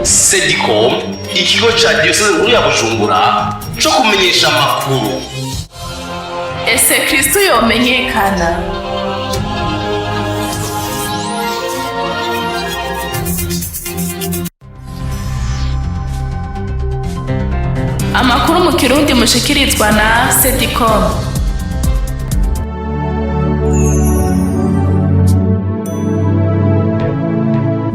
Sedicom, ikigo ca diyoseze nkuru ya Bujumbura co kumenyesha amakuru. Ese Kristo yomenyekana? Amakuru mu Kirundi mushikirizwa na Sedicom.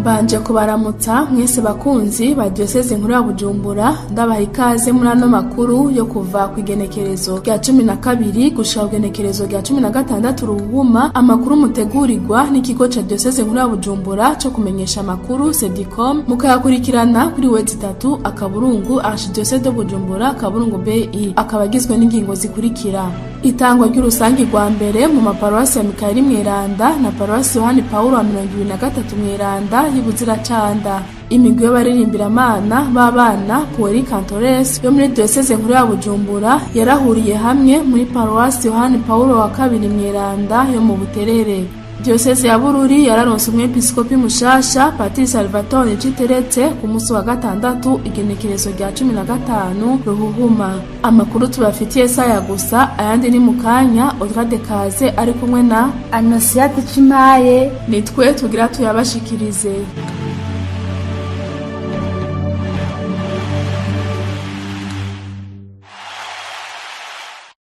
Mbanje kubaramutsa mwese bakunzi ba diyoseze nkuru ya Bujumbura, ndabaha ikaze muri ano makuru yo kuva ku igenekerezo rya 12 gushika ku igenekerezo rya 16 Ruhuma. Amakuru mutegurirwa n'ikigo ca diyoseze nkuru ya Bujumbura co kumenyesha amakuru Sedicom, mukayakurikirana kuri w3.archidiocese de Bujumbura.bi, akaba agizwe n'ingingo zikurikira: itangwa ry'urusangi rwa mbere mu maparuwasi ya Mikayeli Mweranda na paruwasi Yohani Pawulo wa 23 Mweranda y'Ibuziracanda, imigwi y'abaririmbira-Mana b'abana Pueri Cantores yo muri diyoseze nkuru ya Bujumbura yarahuriye hamwe muri paruwasi Yohani Pawulo wa kabiri Mweranda yo mu Buterere. Diyoseze ya Bururi yararonse umwepiskopi mushasha, Patiri Salvatore Citeretse, ku munsi wa gatandatu igenekerezo rya 15 Ruhuhuma. Amakuru tubafitiye saya gusa, ayandi ni mu kanya. Audrey Kaze ari kumwe na Anosiate Cimaye. Nitwe tugira tuyabashikirize.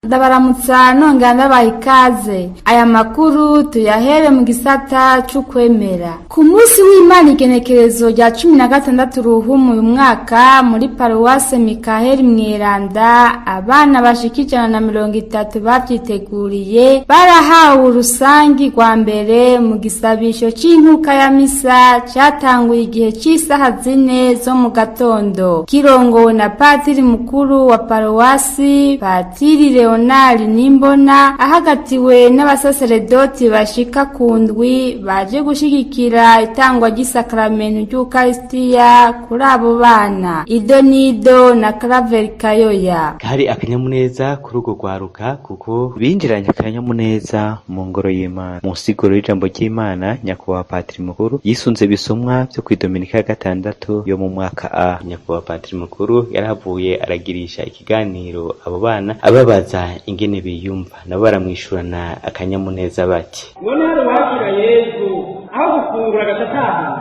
Ndabaramutsa nongera ndabaha ikaze. Aya makuru tuyahere mu gisata c'ukwemera. Ku munsi w'Imana igenekerezo rya 16 Ruhumu uyu mwaka, muri paruwase Mikaheli Mweranda, abana bashika 130 bavyiteguriye barahawe urusangi rwa mbere mu gisabisho c'inkuka ya misa catanguye igihe c'isaha 4 zo mu gatondo, kirongowe na patiri mukuru wa paruwasi, Patiri Leonard Nimbona, ahagatiwe n'abasaseredoti bashika ku ndwi baje gushigikira itangwa ry'isakramento ry'Ukaristiya kuri abo bana. Ido Nido na Claver Kayoya. Kari akanyamuneza kuri urwo rwaruka kuko binjiranye akanyamuneza mu ngoro y'Imana. Mu nsiguro y'ijambo ry'Imana, nyakubahwa patiri mukuru yisunze ibisomwa vyo kw'idominika ya gatandatu yo mu mwaka A. Nyakubahwa patiri mukuru yarahavuye aragirisha ikiganiro abo bana, ababaza ingene biyumva, nabo baramwishurana akanyamuneza bati: None hari uwakira Yezu aho gufungura agatatahana,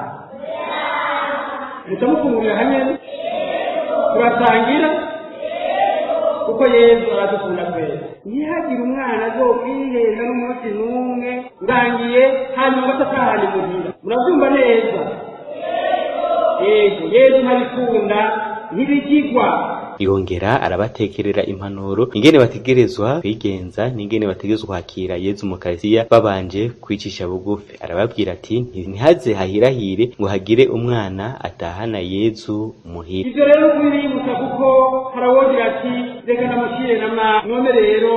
muca mufungurira hamwe, turasangira kuko Yezu aradukunda twese. Ntihagire umwana azokwihenda n'umunsi n'umwe ngangiye hanyuma agatahana imuhira. Murabyumva neza? Yego, Yezu ntabikunda, ntibigigwa. Yongera arabatekerera impanuro ingene bategerezwa kwigenza n'ingene bategerezwa kwakira Yezu mu Karistiya babanje kwicisha bugufi. Arababwira ati: ntihaze hahirahire ngo hagire umwana atahana Yezu muhira. Ivyo rero kubiributsa kuko harawogira ati: reka namushyire nama. None rero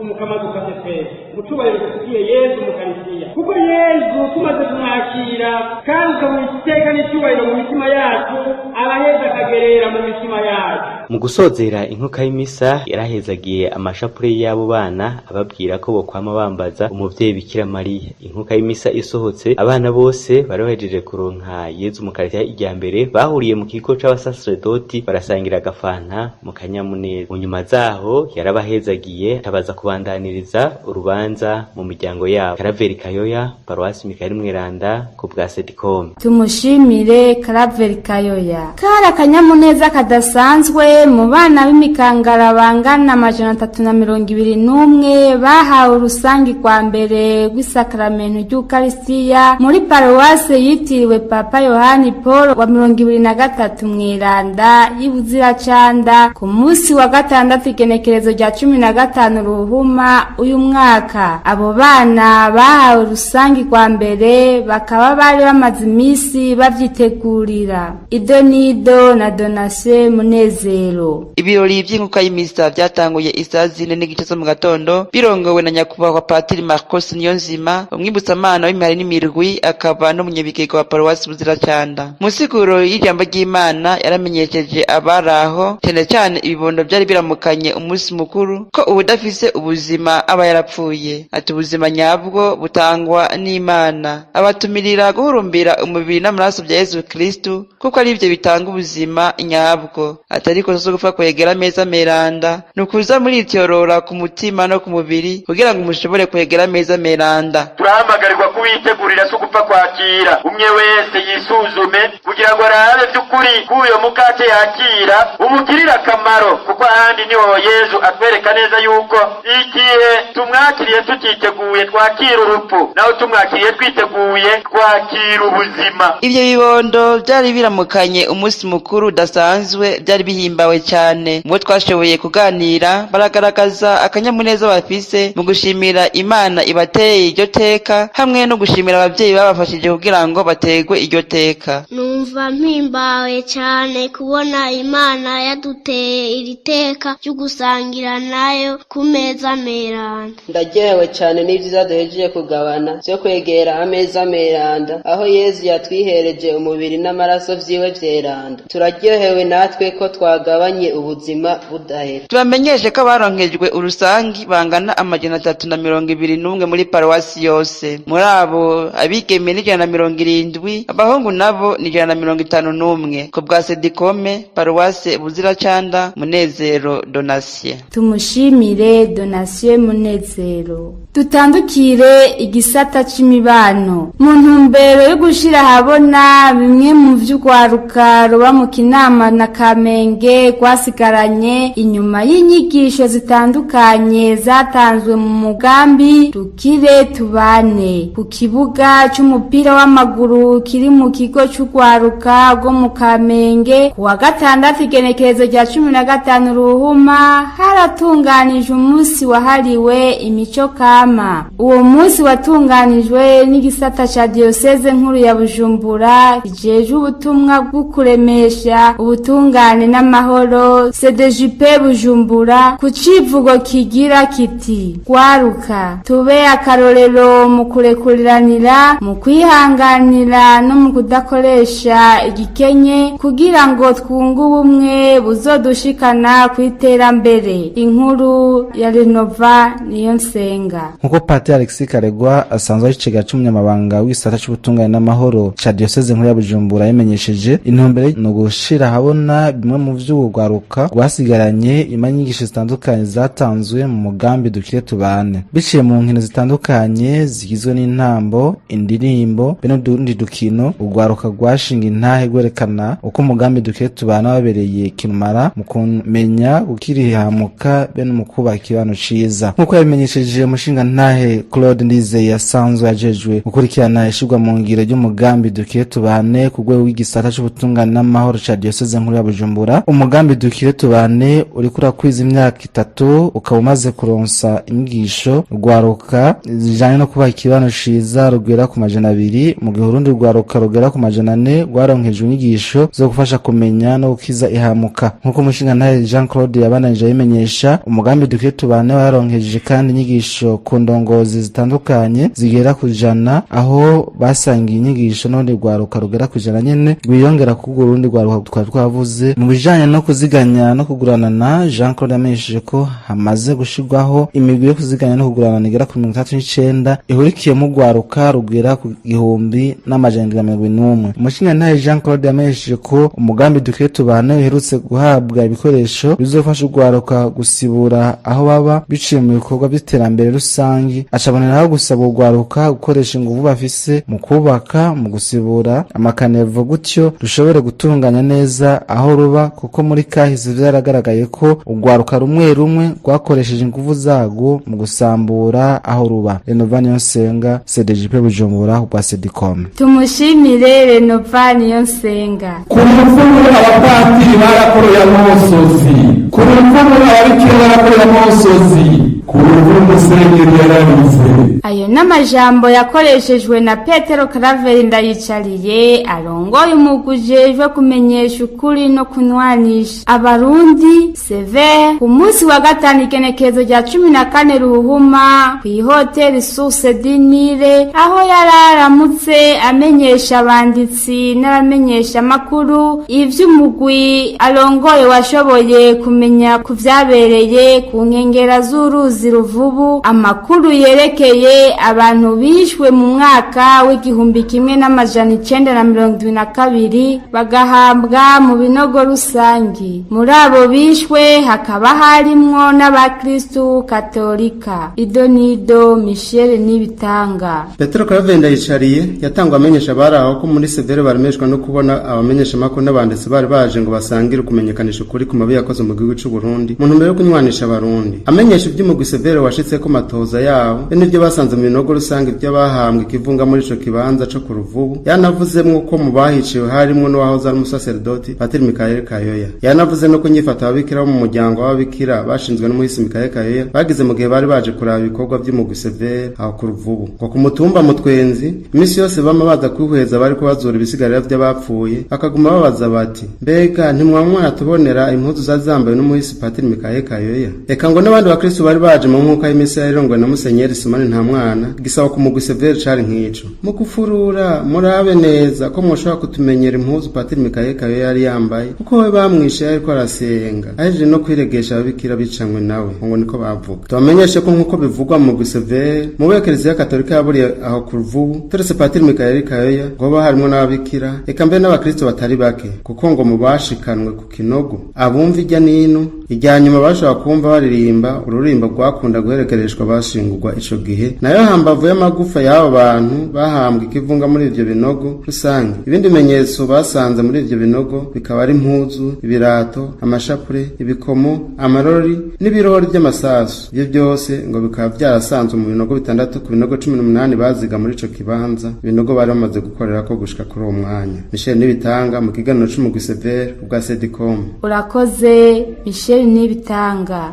umukama dufashe twese mu cubahiro dufitiye Yezu mu Karistiya, kuko Yezu tumaze kumwakira kandi tukamuha iteka n'icyubahiro mu mitima yacu, araheza akagerera mu mitima yacu. Mu gusozera inkuka y'imisa, yarahezagiye amashapure y'abo bana, ababwira ko bokwama bambaza umuvyeyi Bikira Mariya. Inkuka y'imisa isohotse, abana bose bari bahejeje kuronka Yezu mu Karistiya irya mbere bahuriye mu kigo c'abasaseredoti barasangira agafanta mu kanyamuneza. Mu nyuma zaho yarabahezagiye, abaza kubandaniriza urubanza mu miryango yabo. Karaveri Kayoya, paruwasi Mikayeli Mweranda, ku bwa Sedicom. Tumushimire Claver Kayoya. Kari akanyamuneza kadasanzwe mu bana b'imikangara bangana 321 bahawe urusangi rwa mbere rw'isakramento ry'Ukaristiya muri paruwase yitiriwe Papa Yohani Paul wa 23 Mweranda y'Ibuziracanda, ku munsi wa gatandatu igenekerezo rya 15 Ruhuma uyu mwaka. Abo bana bahawe urusangi rwa mbere bakaba bari bamaze iminsi bavyitegurira. Ido Nido na Donatien Munezero. Munezero. Ibirori vy'inkuka y'imisa vyatanguye isaha 4:30 zo mu gatondo, birongowe na nyakubahwa Patiri Marcos Niyonzima, umwibutsamana w'imihari n'imirwi, akaba n'umunyabigega wa paruwasi Buziracanda. Mu nsiguro y'ijambo ry'Imana yaramenyesheje abari aho, cane cane ibibondo vyari biramukanye umunsi mukuru, ko uwudafise ubuzima aba yarapfuye. Ati ubuzima nyabwo butangwa n'Imana. Abatumirira guhurumbira umubiri n'amaraso vya Yezu Kristu, kuko ari ivyo bitanga ubuzima nyabwo. Ati ariko si ugupfa kwegera ameza meranda, ni ukuza murityorora ku mutima no ku mubiri kugira ngo mushobore kwegera ameza meranda. Turahamagarirwa kuwitegurira, si ugupfa kwakira. Umwe wese yisuzume kugira ngo arabe vy'ukuri k'uyo mukate yakira umugirira akamaro, kuko ahandi niho Yezu atwereka neza yuko igihe tumwakiriye tutiteguye twakira urupfu, naho tumwakiriye twiteguye twakira ubuzima. Ivyo bibondo vyari biramukanye umunsi mukuru udasanzwe, vyari bihimbawe cane. Mubo twashoboye kuganira baragaragaza akanyamuneza bafise mu gushimira Imana ibateye iryo teka, hamwe no gushimira abavyeyi babafashije kugira ngo bategwe iryo teka. Numva mpimbawe cyane kubona Imana yaduteye iri teka ryo gusangira nayo ku meza meranda. Ndaryohewe cyane n'ivyiza duhejeje kugabana vyo kwegera ameza meranda, aho Yezu yatwihereje umubiri n'amaraso vyiwe vyeranda. Turaryohewe natwe ko twagabanye ubuzima budahera. Tubamenyeshe ko abaronkejwe urusangi bangana 321 muri paruwasi yose. Muri abo, abigeme ni 170, abahungu nabo ni 151. Ku bwa Sedikome, paruwase Buziracanda, Munezero Donatien. Tumushimire Donatien Munezero. Dutandukire igisata c'imibano. Mu ntumbero yo gushira ahabona bimwe mu vy'urwaruka ruba mu Kinama na Kamenge rwasigaranye inyuma y'inyigisho zitandukanye zatanzwe mu mugambi Dukire Tubane, ku kibuga c'umupira w'amaguru kiri mu kigo c'urwaruka rwo mu Kamenge, ku wa gatandatu igenekerezo rya 15 Ruhuma, haratunganijwe umunsi wahariwe imico kama. Uwo munsi watunganijwe n'igisata ca diyoseze nkuru ya Bujumbura kijejwe ubutumwa bwo kuremesha ubutungane n'amahoro, CDJP Bujumbura, ku civugo kigira kiti: "Gwaruka tube akarorero mu kurekuriranira, mu kwihanganira no mu kudakoresha igikenye, kugira ngo twunge ubumwe buzodushikana ku iterambere." Inkuru ya Renova niyo nsenga. Nkuko Patiri Alexis Karegwa asanzwe ari icegera c'umunyamabanga w'igisata c'ubutungane n'amahoro ca diyoseze nkuru ya Bujumbura yamenyesheje, intumbero ni ugushira ahabona bimwe mu vy'urwaruka rwasigaranye inyuma y'inyigisho zitandukanye zatanzwe mu mugambi Dukire Tubane, biciye mu nkino zitandukanye zigizwe n'intambo, indirimbo be n'utundi dukino. Urwaruka rwashinga intahe rwerekana uko umugambi Dukire Tubane wabereye kirumara mu kumenya gukirihamuka be no mu kubaka ikibano ciza. Nk'uko yabimenyesheje, umushingantahe Claude Ndizeye asanzwe ajejwe gukurikirana ishirwa mu ngiro ry'umugambi Dukire Tubane ku rwego rw'igisata c'ubutungane n'amahoro ca diyoseze nkuru ya Bujumbura, umugambi Dukire Tubane uriko urakwiza imyaka 3, ukaba umaze kuronsa inyigisho rwaruka zijanye no kubaha ikibano ciza rugera ku 200, mu gihe urundi rwaruka rugera ku 400 rwaronkejwe inyigisho zo gufasha kumenya no gukiza ihamuka. Nk'uko umushingantahe Jean Claude yabandanije abimenyesha, umugambi Dukire Tubane waronkeje kandi inyigisho ku ndongozi zitandukanye zigera ku 100, aho basangiye inyigisho n'urundi rwaruka rugera ku 100 nyene, rwiyongera ku urundi rwaruka twari twavuze. Mu bijanye no kuziganya no kuguranana, Jean Claude yamenyesheje ko hamaze gushirwaho imigwi yo kuziganya no kuguranana igera ku 39, ihurikiyemo urwaruka rugera ku 1771. Umushingantahe Jean Claude yamenyesheje ko umugambi Dukire Tubane uherutse guhabwa ibikoresho bizofasha urwaruka gusibura aho baba biciye mu bikorwa by'iterambere rusangi, acaboneraho gusaba urwaruka gukoresha inguvu bafise mu kubaka, mu gusibura amakanevo, gutyo rushobore gutunganya neza aho ruba, kuko muri kahise vyaragaragaye ko urwaruka rumwe rumwe rwakoresheje inguvu zarwo mu gusambura aho ruba. Renova Niyonsenga, CDJP Bujumbura, rwa Sedicom. Tumushimire Renova Niyonsenga. Ku rupfu abapatiri barakoroye amosozi, ku rupfu ababikira barakoroye amosozi. Ku buryo musenyeri yararize. Ayo n'amajambo yakoreshejwe na Petero Karaveri Ndayicariye, arongoye umugwi ujejwe kumenyesha ukuri no kunwanisha abarundi CVR, ku munsi wa gatanu igenekerezo rya 14 Ruhuma kw'ihoteli Source du Nil, aho yararamutse amenyesha abanditsi n'abamenyesha amakuru ivy'umugwi arongoye washoboye kumenya ku vyabereye ku nkengera z'uruzi Ruvubu, amakuru yerekeye abantu bishwe mu mwaka w'1972 bagahambwa mu binogo rusangi. Muri abo bishwe hakaba harimwo n'abakristu katolika. Idonido Michel Nibitanga. Petero Karavenda Ndayicariye yatangwa amenyesha abari aho ko muri CVR baremeshwa no kubona abamenyesha makuru n'abanditsi bari baje ngo basangire kumenyekanisha ukuri ku mabi yakoze mu gihugu c'u Burundi mu ntumbero yo kunywanisha abarundi. Amenyesha ivy'umugwi CVR washitse ko matoza yawo be n'ivyo basanze mu binogo rusange vy'abahambwe ikivunga muri ico kibanza co ku Ruvubu. Yanavuzemwo ko mu bahiciwe harimwo n'uwahoze ari umusaserdoti Patiri Mikael Kayoya. Yanavuze no kunyifata ababikira bo mu muryango w'ababikira bashinzwe n'umuhisi Mikael Kayoya bagize mu gihe bari baje kuraba ibikorwa vy'umugwi CVR aho ku Ruvubu. Ngo ku mutumba Mutwenzi imisi yose bama baza kwihweza bariko bazura ibisigarira vy'abapfuye, bakaguma babaza bati: "Mbega ntimwaba mwaratubonera impuzu zari zambawe n'umuhisi Patiri Mikael Kayoya?" Eka ngo n'abandi bakristu bari baje mu nkuka y'imisi yarongowe na Musenyeri Simoni Ntamwana, gisaba ku mugwi CVR cari nk'ico: "Mu gufurura murabe neza ko mwoshobora kutumenyera impuzu Patiri Mikael Kayoya yari yambaye, kuko we bamwishe yariko arasenga ahejeje no kwiregesha ababikira bicanywe nawe." Ngo niko bavuga. Tubamenyeshe ko nk'uko bivugwa mu mugwi CVR, mu Ekleziya Katolika yaburiye aho ku Ruvubu turetse Patiri Mikael Kayoya ngo hoba harimwo n'ababikira eka mbere n'abakristo batari bake, kuko ngo mu bashikanwe ku kinogo abumva ijya n'ino ijya nyuma bashobora kumva baririmba ururimbo rwakunda guherekereshwa bashingurwa ico gihe. Nayo hambavu y'amagufa y'abo bantu bahambwa ikivunga muri ivyo binogo rusange, ibindi bimenyetso basanze muri ivyo binogo bikaba ari impuzu, ibirato, amashapure, ibikomo, amarori n'ibirori vy'amasasu. Ivyo byose ngo bikaba vyarasanzwe mu binogo bitandatu ku binogo 18 baziga muri ico kibanza, ibinogo bari bamaze gukorerako gushika kuri uwo mwanya. Michel Nibitanga mu kiganiro c'umugwi CVR ubwa Sedicom. Urakoze Michel Nibitanga.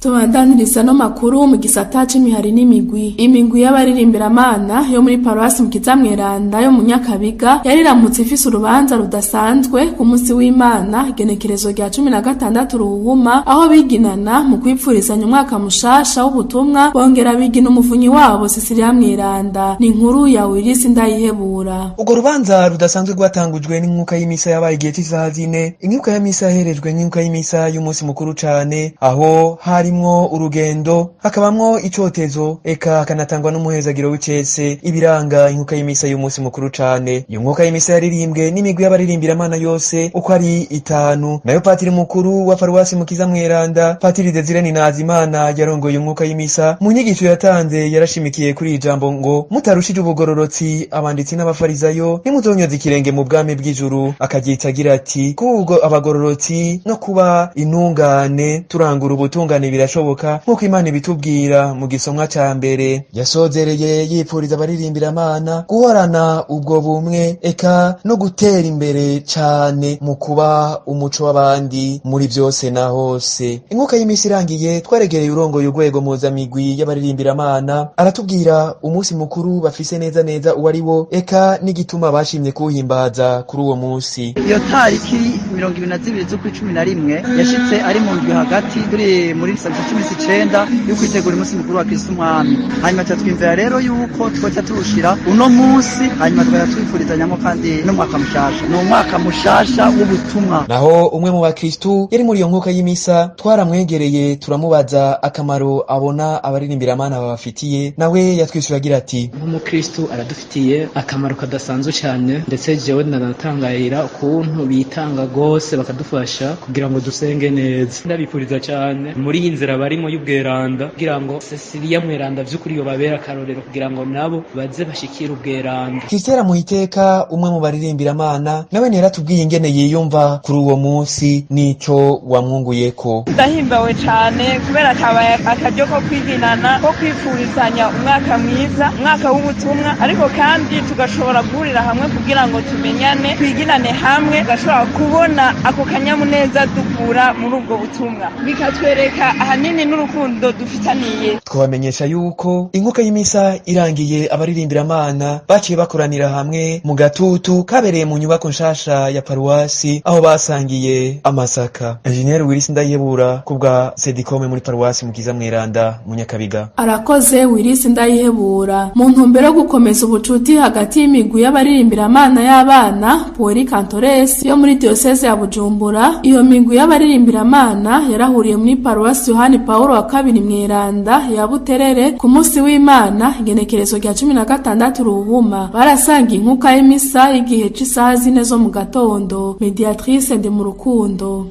Tubandaniriza no makuru mu gisata c'imihari n'imigwi. Imigwi y'abaririmbira-mana yo muri paruwasi Mukiza Mweranda yo mu Nyakabiga yariramutse ifise urubanza rudasanzwe ku munsi w'Imana igenekerezo rya 16 Ruhuma, aho biginana mu kwipfurizanya umwaka mushasha w'ubutumwa, bongera bigina umuvunyi wabo Cecilia Mweranda. Ni inkuru ya Wilisi Ndayihebura. Urwo rubanza rudasanzwe rwatangujwe n'inkuka y'imisa yabaye igihe c'isaha 4. Inkuka y'imisa yaherejwe n'inkuka y'imisa y'umunsi mukuru cane, aho harimwo urugendo, hakabamwo icotezo, eka hakanatangwa n'umuhezagiro w'icese ibiranga inkuka y'imisa y'umunsi mukuru cane. Iyo nkuka y'imisa yaririmbwe n'imigwi y'abaririmbira-mana yose uko ari itanu. Nayo patiri mukuru wa paruwasi Mukiza Mweranda, Patiri Desire Ninazimana, yarongoye umwuka y'imisa. Mu nyigisho yatanze yarashimikiye kuri iri jambo ngo: "Mutarushije ubugororotsi abanditsi n'abafarizayo ntimuzonyoza ikirenge mu bwami bw'ijuru." Akaryita agira ati: "Kuba abagororotsi no kuba intungane turangura ubutungane birashoboka nk'uko Imana ibitubwira mu gisomwa ca mbere." Yasozereye yipfuriza abaririmbira-mana guhorana ubwo bumwe, eka no gutera imbere cane mu kuba umuco w'abandi muri vyose na hose. Inkuka y'imisi irangiye, twaregereye urongoye urwego mpuzamigwi y'abaririmbira-mana, aratubwira umunsi mukuru bafise neza neza uwo ari wo, eka n'igituma bashimye kuwuhimbaza kuri uwo munsi. Iyo tariki 22 z'ukwa 11 yashitse ari mu ndwi hagati, turi muri 19 yo kwitegura umunsi mukuru wa Kristo Umwami. Hanyuma twiyumvira rero yuko twoca tuwushira uno munsi, hanyuma tukaja twifurizanyamo kandi n'umwaka mushasha, ni umwaka mushasha w'ubutumwa. Naho umwe mu bakristu yari muri iyo nkuka y'imisa, twaramwegereye turamubaza akamaro abona abaririmbira-mana babafitiye. Nawe yatwishuye agira ati: Nk'umukristu aradufitiye akamaro kadasanzwe cyane, ndetse jewe nanatangarira ukuntu bitanga gose bakadufasha kugira ngo dusenge neza. Ndabifuriza cyane muri iyi nzira barimo y'ubweranda, kugira ngo Cecilia Mweranda vy'ukuri yobabera akarorero, kugira ngo nabo baze bashikire ubweranda. Christelle Muhiteka, umwe mu baririmbira-Mana, nawe yaratubwiye ingene yiyumva kuri uwo munsi n'ico wamwunguyeko. Ndahimbawe cane kubera kabaye akaryo ko kwiginana, ko kwifurizanya umwaka mwiza, umwaka w'ubutumwa, ariko kandi tugashobora guhurira hamwe kugira ngo tumenyane, twiginane hamwe, tugashobora kubona ako kanyamuneza dukura muri ubwo butumwa, bikatwereka ahanini n'urukundo dufitaniye. Twabamenyesha yuko inkuka y'imisa irangiye, abaririmbira-Mana baciye bakoranira hamwe mu gatutu kabereye mu nyubako nshasha ya paruwasi, aho basangiye amasaka. Engineer Willis Ndayihebura kubwa Sedikome muri paruwasi Mukiza Mweranda mu Nyakabiga. Arakoze Willis Ndayihebura. Mu ntumbero yo gukomeza ubucuti hagati y'imigwi y'abaririmbira-Mana y'abana Pueri Cantores yo muri diocese ya Bujumbura, iyo migwi y'abaririmbira-Mana yarahuriye muri paruwasi Yohani Paulo wa kabiri Mweranda ya Buterere ku munsi w'Imana, igenekerezo rya 16 Ruhuma. Barasanga inkuka y'imisa y'igihe c'isaha 4 zo mu gatondo. Mediatrice ndi mu rukundo.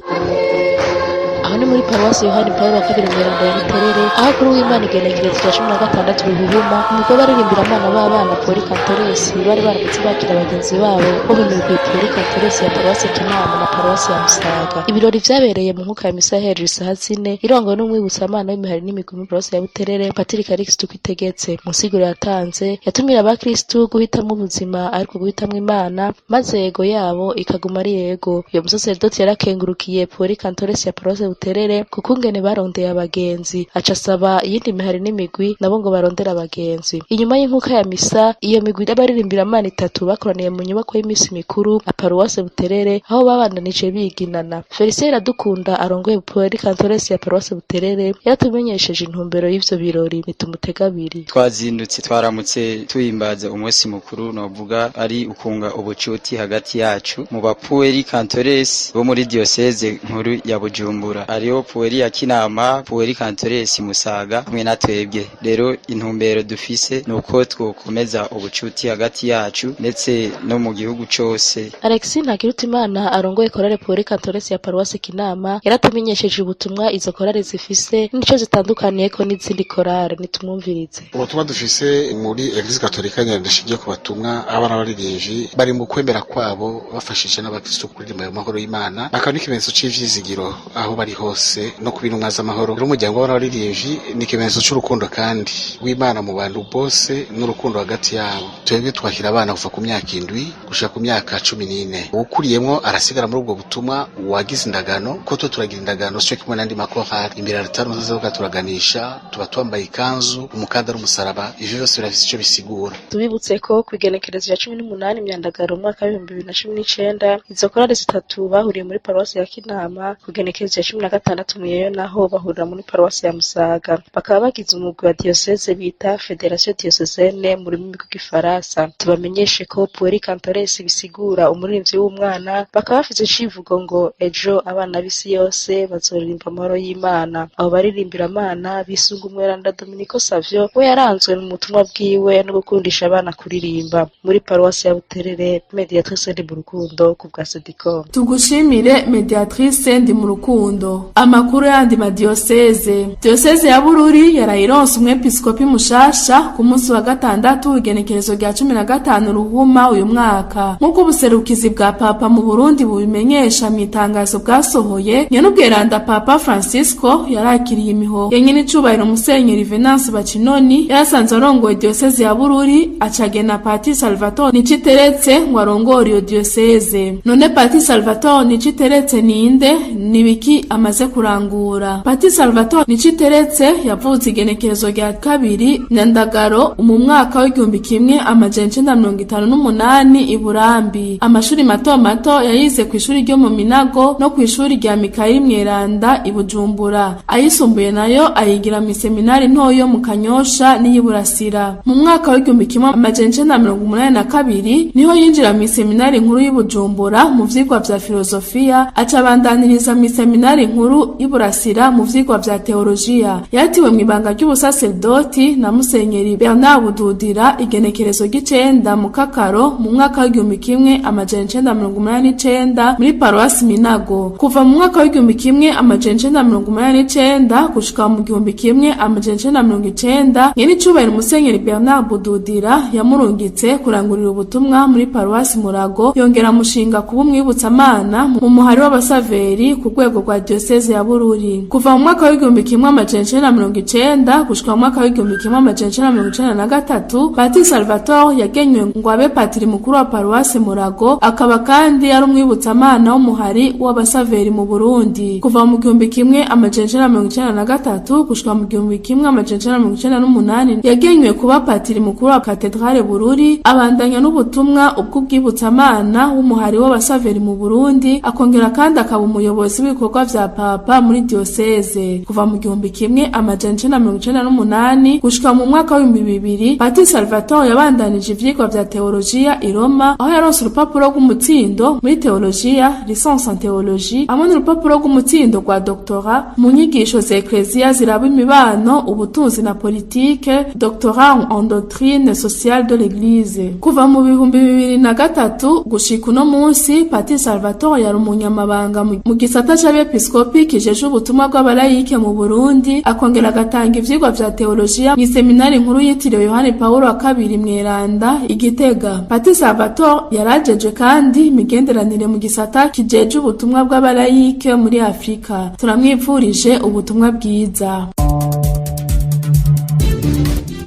Aho ni muri paruwasi Yohani Pawulo wa kabiri Mweranda ya Buterere, aho kuri uw'Imana igenekerezo rya 16 Ruhuhuma, umugwi w'abaririmbira-Mana b'abana Pueri Cantores bari baramutse bakira bagenzi babo bo mu migwi Pueri Cantores ya paruwasi Kinama na paruwasi ya Musaga. Ibirori vyabereye mu nkuka ya misa hejuru isaha 4, irongowe n'umwibutsamana w'imihari n'imigwi muri paruwasi ya Buterere, Patiri Calixte Ukwitegetse. Mu nsiguro yatanze, yatumira abakristu guhitamwo ubuzima ariko guhitamwo Imana, maze yego yabo ikaguma ari yego. Uyo musaseredoti yarakengurukiye Pueri Cantores ya paruwasi Buterere kukungene barondeye abagenzi, aca asaba iyindi mihari n'imigwi nabo ngo barondere abagenzi. Inyuma y'inkuka ya misa, iyo migwi y'abaririmbira-Mana itatu bakoraniye mu nyubako y'imisi mikuru ya paruwasi Buterere, aho babandanije biginana. Felicien Iradukunda arongoye Pueri Cantores ya paruwasi Buterere yaratumenyesheje intumbero y'ivyo birori. Nitumutega abiri. Twazindutse, twaramutse tuhimbaza umunsi mukuru, novuga ari ukunga ubucuti hagati yacu mu bapueri cantores bo muri diocese nkuru ya Bujumbura. Hariho pueri ya Kinama, pueri cantores Musaga hamwe na twebwe. Rero intumbero dufise nuko twokomeza ubucuti hagati yacu ndetse no mu gihugu cose. Alexis Ntakirutimana arongoye korale Pueri Cantores ya paruwasi Kinama yaratumenyesheje ubutumwa izo korale zifise n'ico zitandukaniyeko n'izindi korale. Nitumwumvirize. Ubutumwa dufise muri Eglise Katolika nyene rishingiye ku batumwa, abana baririmbyi bari mu kwemera kwabo bafashije n'abakristo kuririmba ayo mahoro y'Imana, bakaba n'ikimenyetso c'ivyizigiro aho bari hose no kuba intumwa z'amahoro. Rero umuryango w'abana baririmbyi ni ikimenyetso c'urukundo kandi w'Imana mu bantu bose n'urukundo hagati yabo. Twebwe twakira abana kuva ku myaka 7 gushika ku myaka 14. Uwukuriyemwo arasigara muri ubwo butumwa, uwagize indagano ko twe turagira indagano sico kimwe n'andi makorali. Imbere ya rutari muzaza turaganisha, tuba twambaye ikanzu, umukandara, umusaraba, ivyo vyose birafise ico bisigura. Tubibutse ko kw'igenekerezo rya 18 Myandagaro umwaka w'2019, izo korali zitatu bahuriye muri paruwasi ya Kinama. Kw'igenekerezo rya 16 Muyeyo naho bahurira muri paruwasi ya Musaga, bakaba bagize umugwi wa diocese bita Federation Diocésaine mu rurimi rw'igifaransa. Tubamenyeshe ko Pueri Cantores bisigura umuririmbyi w'umwana, bakaba bafise icivugo ngo ejo abana b'isi yose bazoririmba amahoro y'Imana. Abo baririmbira-Mana bisunga umweranda Dominico Savio, we yaranzwe mu butumwa bwiwe no gukundisha abana kuririmba. Muri paruwasi ya Buterere, Mediatrice ndi mu rukundo ku bwa Sedicom. Tugushimire Mediatrice ndi mu rukundo. Amakuru yandi madiyoseze: Diyoseze ya Bururi yarayironse umwepiskopi mushasha ku munsi wa gatandatu, igenekerezo rya 15 Ruhuma uyu mwaka, nk'uko ubuserukizi bwa Papa mu Burundi bubimenyesha mu itangazo bwasohoye. Nyenubweranda Papa Francisco yarakiriye imihoho ya nyen'icubahiro Musenyeri Venance Bacinoni yarasanzwe arongoye diyoseze ya Bururi, acagena Patiri Salvatore Niciteretse ngo arongore iyo diyoseze. None Patiri Salvatore Niciteretse ninde? Nibiki amaze kurangura? Patiri Salvatore Niciteretse yavutse igenekerezo rya 2 Nyandagaro mu mwaka w'1958 i Burambi. Amashuri mato mato yayize ku ishuri ryo mu Minago no ku ishuri rya Mikayeli Mweranda i Bujumbura. Ayisumbuye nayo ayigira mu seminari ntoyo yo mu Kanyosha n'iy'Iburasira. Mu mwaka w'1982 niho yinjira mu seminari nkuru y'i Bujumbura mu vyigwa vya filozofiya, aca abandaniriza mu seminari nkuru nkuru y'Iburasira mu vyigwa vya teolojiya. Yatiwe mu ibanga ry'ubusaserdoti na Musenyeri Bernard Bududira igenekerezo ry'icenda mu Kakaro mu mwaka w'1989 muri paruwasi Minago. Kuva mu mwaka w'1989 gushika mu 1990, nyenicubahiro Musenyeri Bernard Bududira yamurungitse kurangurira ubutumwa muri paruwasi Murago, yongera amushinga kuba umwibutsamana mu muhari w'abasaveri ku rwego rwa diocese ya Bururi. Kuva mu mwaka w'1990 gushika mu mwaka w'1993, Patiri Salvatore yagenywe ngo abe patiri mukuru wa paruwasi Murago, akaba kandi yari umwibutsamana w'umuhari w'abasaveri mu Burundi. Kuva mu 1993 gushika mu 1998, yagenywe kuba patiri mukuru wa katedrale Bururi, abandanya n'ubutumwa ubw'ubwibutsamana w'umuhari w'abasaveri mu Burundi, akongera kandi akaba umuyobozi w'ibikorwa vya papa muri diocese. Kuva mu 1998 gushika mu mwaka w'2000, Patiri Salvatore yabandanije ivyigwa vya teolojiya i Roma, aho yaronse urupapuro rw'umutsindo muri teolojiya, licence en théologie, hamwe n'urupapuro rw'umutsindo rwa doctorat mu nyigisho za ekleziya ziraba imibano, ubutunzi na politike, doctorat en doctrine sociale de l'Église. Kuva mu 2003 gushika uno munsi, Patiri Salvatore yari umunyamabanga mu gisata c'abepiskopi kijeje ubutumwa bw'abalayike mu Burundi, akongera agatanga ivyigwa vya teolojiya mw'iseminari nkuru yitiriwe Yohani Pawulo wa kabiri Mweranda i Gitega. Patiri Salvatore yarajeje kandi imigenderanire mu gisata kijeje ubutumwa bw'abalayike muri Afrika. Turamwipfurije ubutumwa bwiza.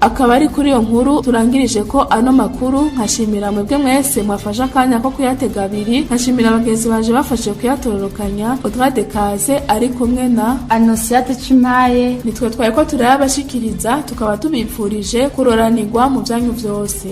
Akaba ari kuri iyo nkuru turangirije ko ano makuru, nkashimira mwebwe mwese mwafashe akanya ko kuyatega abiri, nkashimira bagenzi baje bafashe kuyatororokanya. Audrey Kaze ari kumwe na Anosiate Cimaye, nitwe twari ko turayabashikiriza, tukaba tubipfurije kuroranirwa mu byanyu vyose.